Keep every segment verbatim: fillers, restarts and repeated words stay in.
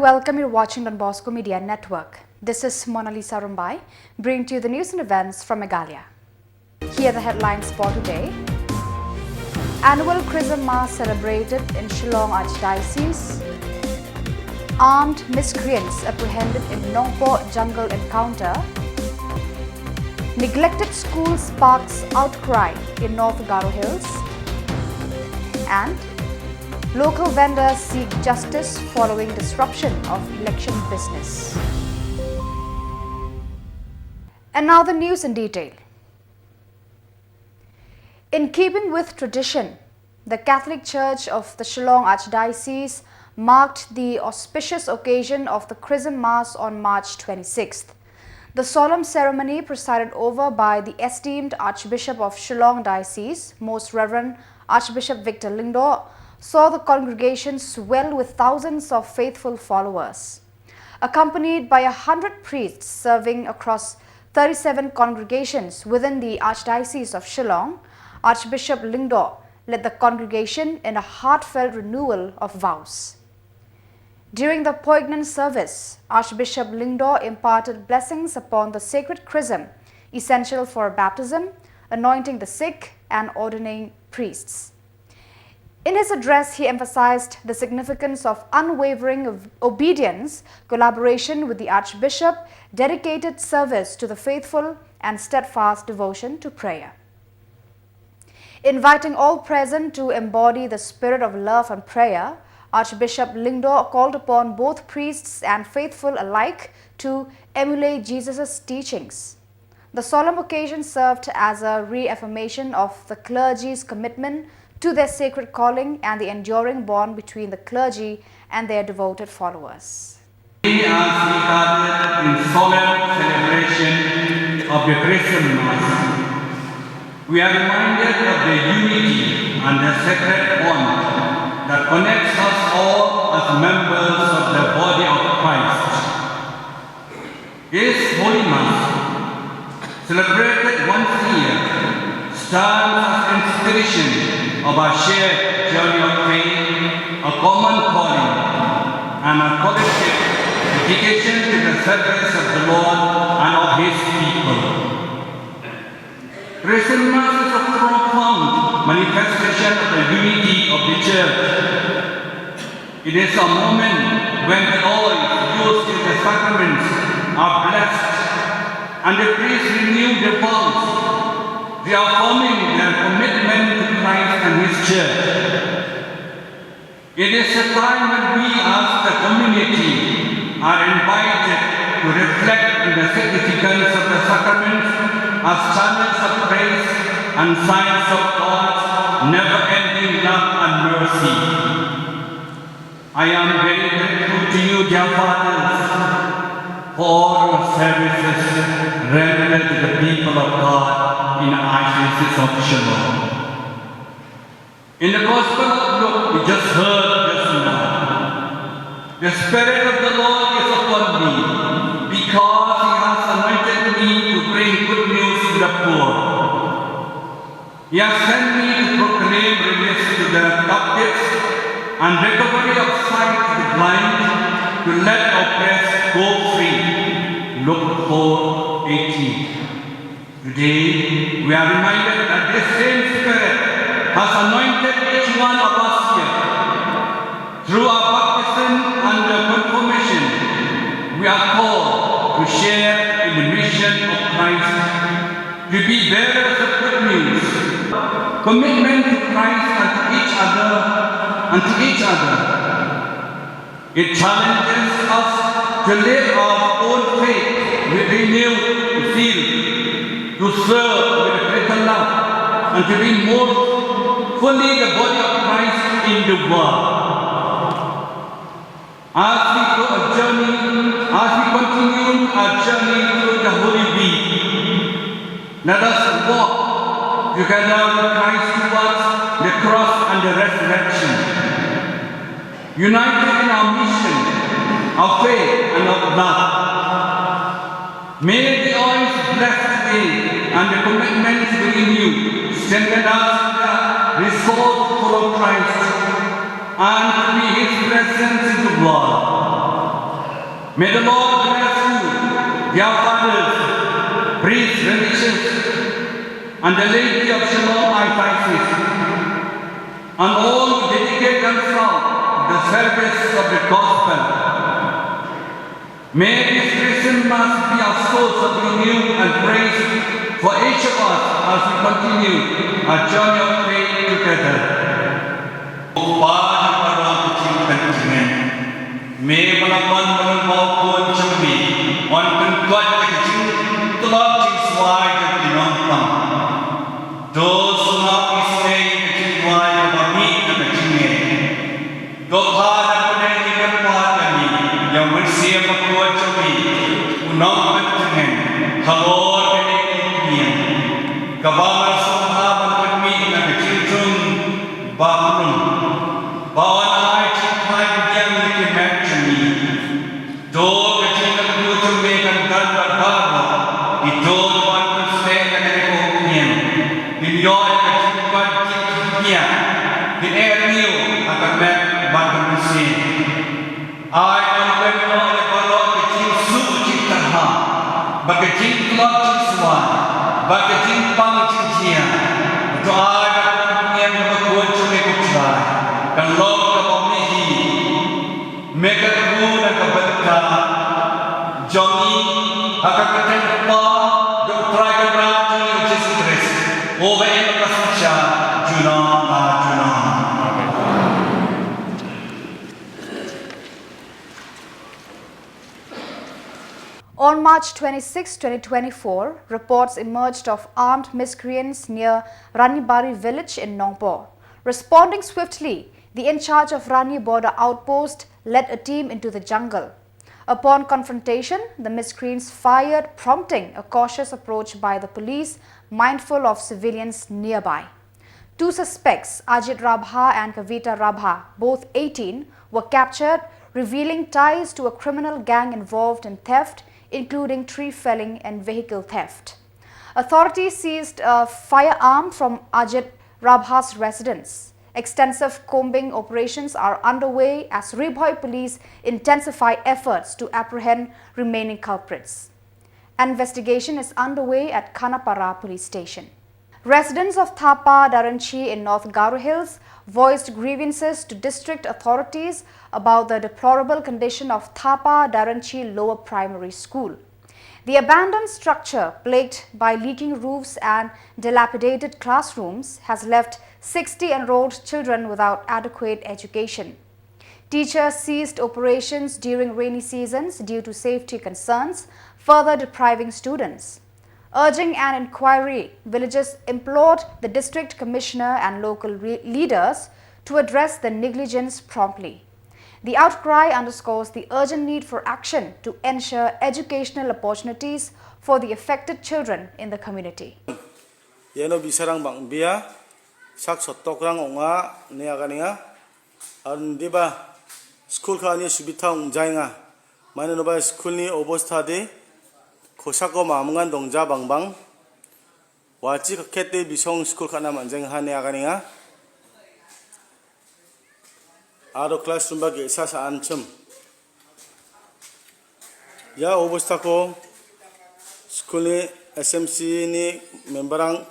Welcome, you're watching Don Bosco Media Network. This is Mona Lisa Rumbai, bringing to you the news and events from Meghalaya. Here are the headlines for today. Annual Chrism Mass celebrated in Shillong Archdiocese. Armed miscreants apprehended in Nongpoh jungle encounter. Neglected school sparks outcry in North Garo Hills. And local vendors seek justice following disruption of election business. And now the news in detail. In keeping with tradition, the Catholic Church of the Shillong Archdiocese marked the auspicious occasion of the Chrism Mass on March twenty-sixth. The solemn ceremony, presided over by the esteemed Archbishop of Shillong Diocese, Most Reverend Archbishop Victor Lyngdoh, saw the congregation swell with thousands of faithful followers. Accompanied by a hundred priests serving across thirty-seven congregations within the Archdiocese of Shillong, Archbishop Lyngdoh led the congregation in a heartfelt renewal of vows. During the poignant service, Archbishop Lyngdoh imparted blessings upon the sacred chrism, essential for baptism, anointing the sick, and ordaining priests. In his address, he emphasized the significance of unwavering ob- obedience, collaboration with the Archbishop, dedicated service to the faithful, and steadfast devotion to prayer. Inviting all present to embody the spirit of love and prayer, Archbishop Lyngdoh called upon both priests and faithful alike to emulate Jesus' teachings. The solemn occasion served as a reaffirmation of the clergy's commitment to their sacred calling and the enduring bond between the clergy and their devoted followers. As we gather in solemn celebration of the Chrism Mass, we are reminded of the unity and the sacred bond that connects us all as members of the body of Christ. This Holy Mass, celebrated once a year, stands as inspiration of our shared journey of faith, a common calling, and a collective dedication to the service of the Lord and of His people. Chrism Mass is a profound manifestation of the unity of the Church. It is a moment when the oils used in the sacraments are blessed and the priests renew their vows, reaffirming their commitment to Christ and His Church. It is a time when we as the community are invited to reflect on the significance of the sacraments as channels of grace and signs of God's never-ending love and mercy. I am very grateful to you, dear fathers, for all your services rendered to the people of God in the Archdiocese of Shillong. In the Gospel of Luke we just heard just now, the Spirit of the Lord is upon me, because He has anointed me to bring good news to the poor. He has sent me to proclaim release to the captives and recovery of sight to the blind, to let oppressed go free. Luke four eighteen. Today, we are reminded that this same Spirit has anointed each one of us here. Through our baptism and the confirmation, we are called to share in the mission of Christ, to be bearers of good news, commitment to Christ and to each other, and to each other. It challenges us to live our own faith with renewed zeal, to serve with greater love, and to be more fully the body of Christ in the world. As we go a journey, as we continue our journey through the Holy Week, let us walk together with Christ towards the cross and the resurrection, united in our mission, our faith, and our love. May the oils blessed today and the commitments we renew strengthen us in the resolve to follow Christ and to be His presence in the world. May the Lord bless you, dear fathers, priests, religious, and the laity of Shillong Archdiocese, and all who dedicate themselves to the service of the gospel. May this Christian Mass be a source of renewal and praise for each of us as we continue our journey of faith together. Ba jong ka ro ka jingpyntngen. Me ba la ban ba la bau pun jong me. Wan pynkot ka jingtlot jingswai jong ki nongpang. To sngap isynei ka jingduwai kaba mih na ka jingngeit. To phah na pdeng jingkyrpad ïa me, ïa u Mynsiem Bakhuid jong me, u nongpyntngen halor kane ka ïing, kaba me la sngewbha ban pynmih na ka jingthung ba plung, ba un ai jingphai pdiang ïa ki met jong me. To ka jingkyrkhu jong me kan don bad baroh kito kiban pynsleh ïa kane ka ïing. Kin ïoh ïa ka jingkwah jingkyrkieh, kin eh rngiew ha ka met bad ka mynsiem. Ai ban pynlong ïa baroh ka jingsuk jingtyrham bad ka jingtlot jingswai bad ka jingpang jingjia. To ai ba ka ïing kaba khuid jong me, ko Trai, kan long kaba mih hi. Me ka kyrkhu na ka bynta jong ngi ha ka kyrteng u Kpa, jong u Trai Kynrad jong ngi u Jisu Khrist, uba im ha ka synshar junom la junom. On March twenty-six, twenty twenty-four, reports emerged of armed miscreants near Ranibari village in Nongpoh. Responding swiftly, the in-charge of Rani border outpost led a team into the jungle. Upon confrontation, the miscreants fired, prompting a cautious approach by the police, mindful of civilians nearby. Two suspects, Ajit Rabha and Kavita Rabha, both eighteen, were captured, revealing ties to a criminal gang involved in theft, including tree felling and vehicle theft. Authorities seized a firearm from Ajit Rabha's residence. Extensive combing operations are underway as Ri Bhoi police intensify efforts to apprehend remaining culprits. Investigation is underway at Khanapara Police Station. Residents of Thapa Daranchi in North Garo Hills voiced grievances to district authorities about the deplorable condition of Thapa Daranchi Lower Primary School. The abandoned structure, plagued by leaking roofs and dilapidated classrooms, has left sixty enrolled children without adequate education. Teachers ceased operations during rainy seasons due to safety concerns, further depriving students. Urging an inquiry, villagers implored the district commissioner and local re- leaders to address the negligence promptly. The outcry underscores the urgent need for action to ensure educational opportunities for the affected children in the community. Ïano bisarang bang bia, sak sotok rang onga, nia kania. Arun diba, school ka ani subitha ong jainga. Mane noba school ni obostha de, khosa ko mamungan dongja bang bang. Wachi ka kete bisong school ka na manjeng ha nia kania. Aro classroom ba ge sa sa anchum. Ïa obostha ko school ni S M C ni member ang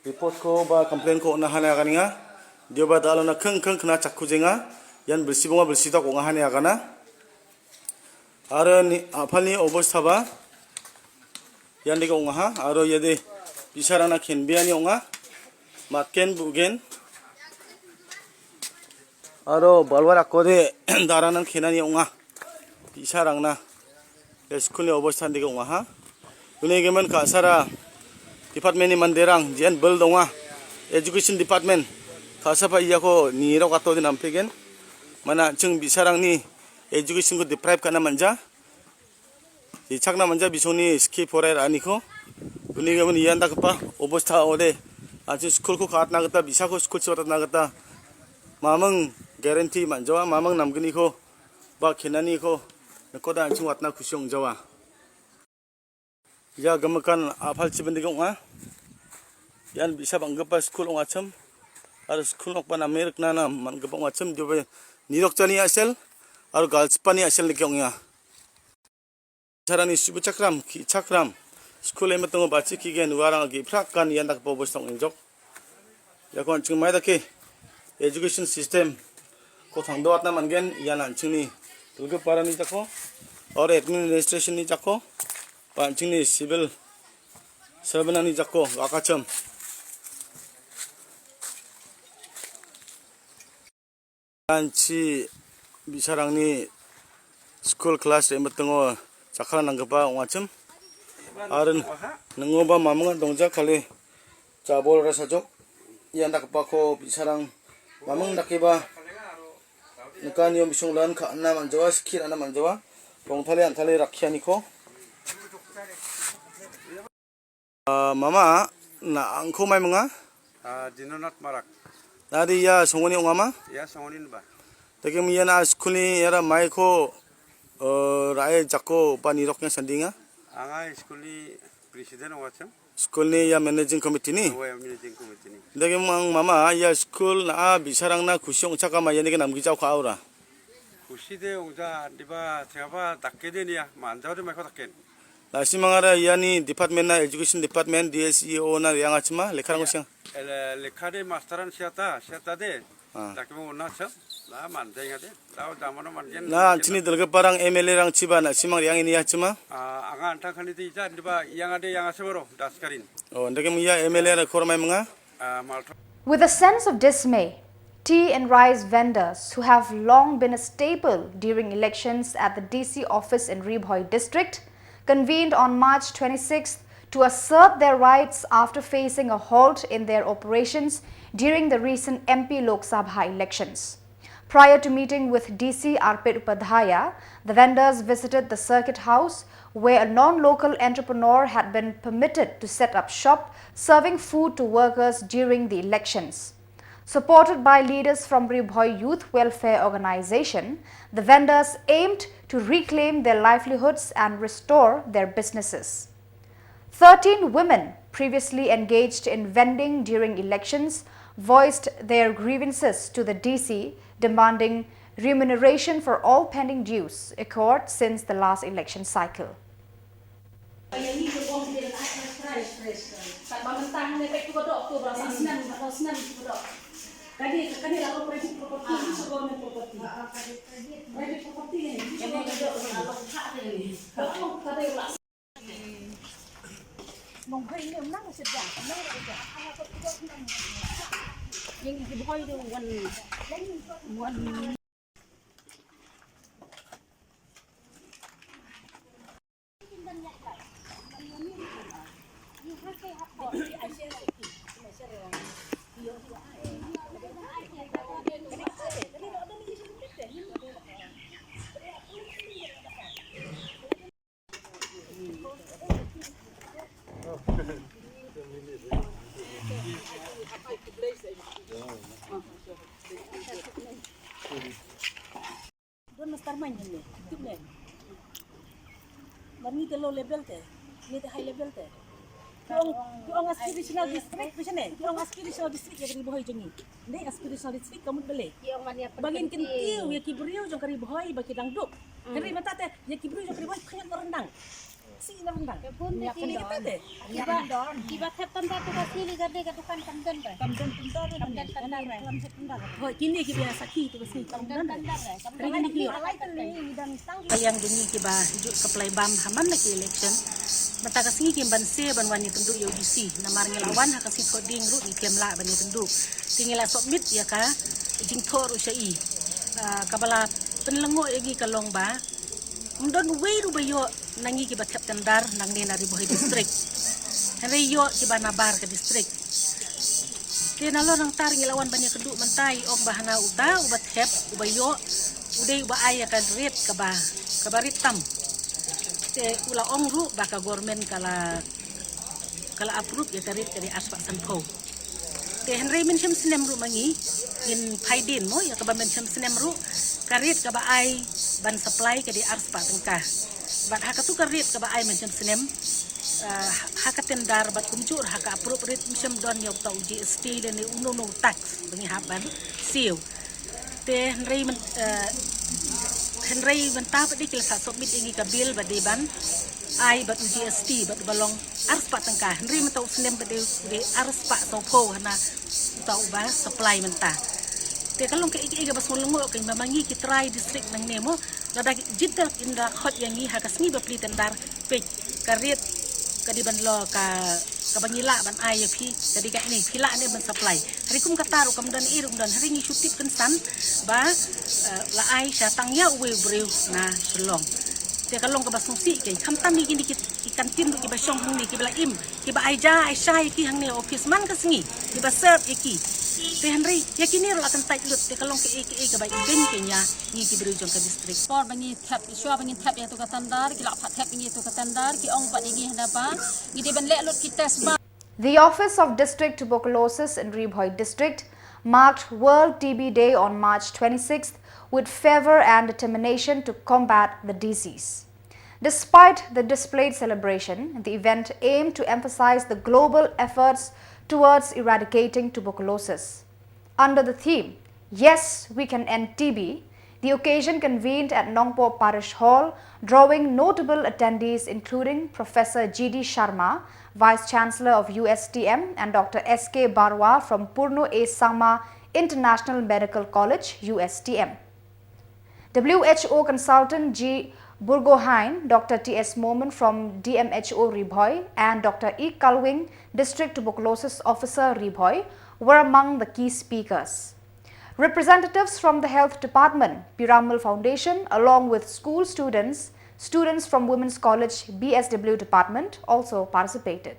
report ko ba complain ko na hane akan nga. Dio ba dalo na kheng kheng kena chakku jenga. Ïan bersi bunga bersi tok nga hane akana. Aro ni apal ni obostha ba. Ïan de ko nga ha. Aro ïa de bisarana khen bia ni nga. Matken bugen. Aro balwar ako de daranan khena ni nga. Bisarang na. School ni obostha dike ong ha. Uni gemen ka sara department ni manderang jian bel donga. Education department. Ka sapa iya ko ni rok ato din ampegen. Mana cheng bisarang ni education ko deprive kana manja. Di chakna manja bisong ni ski forai ani ko. Uni gemen iya nda kepa obostha ode. Achi school ko katna kata bisa ko school chiwat na kata. Mamang guarantee manjawa mamang namgini ko. Ba khenani ko, nako da anchung watna khusyong jawa. Ya gamakan aphal chiben degong a. Yan bisa bang gepa school ong acham. Ar school nok pan amerik na na man gepa ong acham jobe nirok chani asel. Ar gal chipani asel degong ya. Tharani Sibu Chakram, ki Chakram. School em tong ba chi ki gen warang ki phrak kan yan dak po bos tong injok. Ya kon chung mai da ke education system ko thang dot na man gen yan an chung ni. Tulke para ni jako. Or administration ni jako. Pan chung ni civil servant ni jako. Wa ka cham. An chi Bisarang ni school class re metengo chakra nang kepa ong achim. Aren nengo ba mamang dongja kali chabol rasa jok. Yan dak pa ko Bisarang mamang dak ba nekan yom bisung lan ka anam anjawa, skir anam anjawa. Rong thali an thali rakya ni ko. Ah, mama, na angko mai menga? Ah, Dinonat Marak. Nadi ya songoni ongama? Ya, songoni ba. Teke mi ya na school ni ya ra mai ko, eh, rai jako pa ni rok yang sandinga? Anga school ni president ong achim. School ni ya managing committee ni? Oh, ya managing committee ni. Teke mang mama ya school na a Bisarang na kusiong chaka mai ya ni ke nam ki chau ka aura. Kusi de ongja diba chengaba dakke de ni ya, manjau de mai ko dakken. La simang ara yani department na education department D S E O na riang achima lekha rang siang. Ele lekha de masteran siata, siata de. Ah. Dak mo na cha, la man de ngade. La da mo man gen. Na chini delge parang M L A rang chiba na simang riang ini achima. Ah, anga antang khani de ija diba yang ade yang aseboro daskarin. Oh, ndege mu ya M L A ra khor mai menga. Ah, mal. With a sense of dismay, tea and rice vendors, who have long been a staple during elections at the D C office in Ri Bhoi district, convened on March twenty-sixth to assert their rights after facing a halt in their operations during the recent M P Lok Sabha elections. Prior to meeting with D C Arpit Upadhyaya, the vendors visited the circuit house where a non-local entrepreneur had been permitted to set up shop, serving food to workers during the elections. Supported by leaders from Ri Bhoi Youth Welfare Organization, the vendors aimed to reclaim their livelihoods and restore their businesses. Thirteen women previously engaged in vending during elections voiced their grievances to the D C, demanding remuneration for all pending dues incurred since the last election cycle. Don mastermind ne, tip ne. Mar ngi te low level te, ngi te high level te. Ki ong, ki ong aspirational district, bishane, ki ong aspirational district ya Ri Bhoi jong ngi. Ne aspirational district ka mut balei. Ba ngin kyntiew ya ki briew jong ka Ri Bhoi ba ki dang duk. Hynrei mynta te ya ki briew jong ka Ri Bhoi khyndiat na ryndang. Si na ryndang. Kiba, kiba thep tanda tu ka si li ka de ka dukan kam don ba. Kam don tanda re. Kam don tanda re. Hoi, kine kiba sakhi tu ka si kam don. Tanda re. Ring ni ki. Ka liang jong ngi kiba ju supply bam ha man la ki election. Mynta ka sngi kim ban se ban wan ïa pynduh ïa u D C. Namar ngi la wan ha ka sngi Thohdieng ruh ngi kem lah ban ïa pynduh. Te ngi la submit ïa ka jingthoh ruh sha i. Ah, kaba la pynlyngngoh ïa ngi ka long ba ym don uwei ruh ba ïoh na ngi kiba thep tender nangne na Ri Bhoi district. Hynrei ïoh kiba nabar ka district. Te nalor nangta ngi la wan ban ïakynduh mynta i ong ba hana uta uba thep uba ïoh u dei uba ai ïa ka rate kaba, kaba rit tam. Te u la ong ruh ba ka government ka la, ka la approve ïa ka rate ka dei arspah sanphew. Te hynrei mynshem snem ruh ma ngi ngin phai dien mo ïa kaba mynshem snem ruh ka rate kaba ai ban supply ka dei arspah tyngka. Bad ha katu ka rate kaba ai mynshem snem, ah, ha ka tender bad kumjuh ha ka approve rate mynshem don ïa uta u G S T lane uno uno u tax ba ngi hap ban siew. Te hynrei myn-, eh, Hynrei mynta pat de ki la sa submit ïa ngi ka bill ba dei ban ai bad u G S T bad ba long arspah tyngka. Hynrei mynta u snem pat de u dei arspah sawphew hana uta uba supply mynta. Te ka long kaei kaei kaba sngewlyngngoh kein ba ma ngi ki trai district nangne mo, lada ki jied da ynda khot ïa ngi ha ka sngi ba plie tender, peit ka rate ka dei ban long ka, kaba ngi lah ban ai ïa phi ka dei katne, phi lah ne ban supply. Hynrei kum kata ruh kam don ei ruh kam don, hynrei ngi shu tip kynsan ba, eh, la ai sha tang ïa uwei u briew na Shillong. Te ka long kaba sngewsih kein, khamtam ïa kine ki, ki canteen ruh kiba shong hangne, kiba la im, kiba ai ja ai shai ïa ki hangne office man ka sngi, kiba serve ïa ki. Te hynrei ïa kine ruh la kyntait lut, te ka long kaei kaei kaba ibeiñ kein ïa ngi ki briew jong ka district. Por ba ngi thep, shuwa ba ngi thep ïa tu ka tender, ki la pat thep ïa tu ka tender, ki ong pat ïa ngi hana ba ngi dei ban leh lut ki test ba. The Office of District Tuberculosis in Ri Bhoi District marked World T B Day on March twenty-sixth with fervor and determination to combat the disease. Despite the displayed celebration, the event aimed to emphasize the global efforts towards eradicating tuberculosis. Under the theme, "Yes, we can end T B," the occasion convened at Nongpoh Parish Hall, drawing notable attendees including Professor G D Sharma, Vice Chancellor of U S T M, and Doctor S K Barua from Purno A Sangma International Medical College, U S T M. W H O consultant G Burgohain, Doctor T S Momin from D M H O Ri Bhoi, and Doctor E Kalwing, District Tuberculosis Officer Ri Bhoi, were among the key speakers. Representatives from the Health Department, Piramal Foundation, along with school students, students from Women's College B S W Department also participated.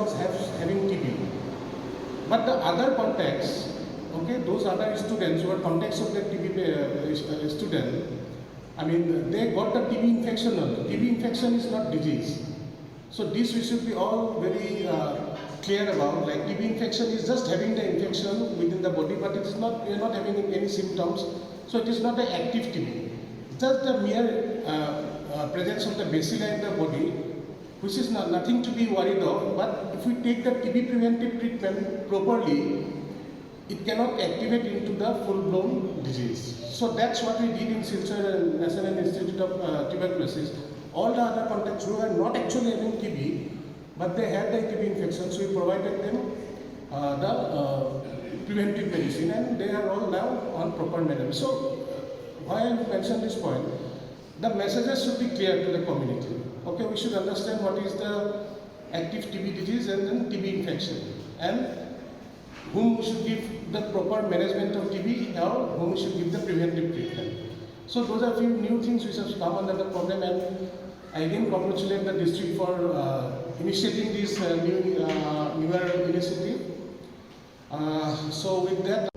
Was have, having T B. But the other contacts, okay, those other students who were contacts of the T B pa-, uh, student, I mean, they got the T B infection only. T B infection is not disease. So this we should be all very, uh, clear about. Like, T B infection is just having the infection within the body, but it is not, we are not having any symptoms. So it is not an active T B. Just the mere, uh, uh, presence of the bacilli in the body, which is not, nothing to be worried of. But if we take the T B preventive treatment properly, it cannot activate into the full-blown disease. So that's what we did in Silchar National Institute of, uh, Tuberculosis. All the other contacts who are not actually having T B, but they had the T B infection, so we provided them, uh, the, uh, preventive medicine, and they are all now on proper medicine. So, uh, why I mention this point, the messages should be clear to the community. Okay, we should understand what is the active T B disease and then T B infection, and whom we should give the proper management of T B or whom we should give the preventive treatment. So those are few new things which have come under the program, and I again congratulate the district for, uh, initiating this, uh, new, uh, newer initiative. Uh, so with that,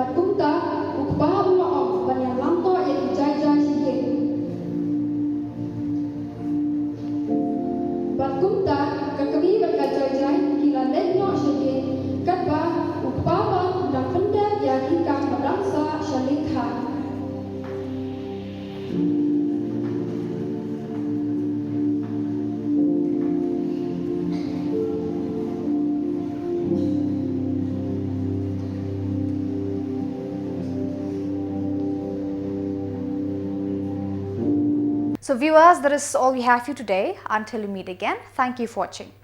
Bad kumta u kpa u la ong ban ïalam noh ïa ki jai jai sha ïing. Bad kumta ka kmie bad ka jai jai ki la leit noh sha ïing, katba u kpa pat u dang pyndep ïa ki kam ba dang sah sha lynti. So viewers, that is all we have for you today. Until we meet again, thank you for watching.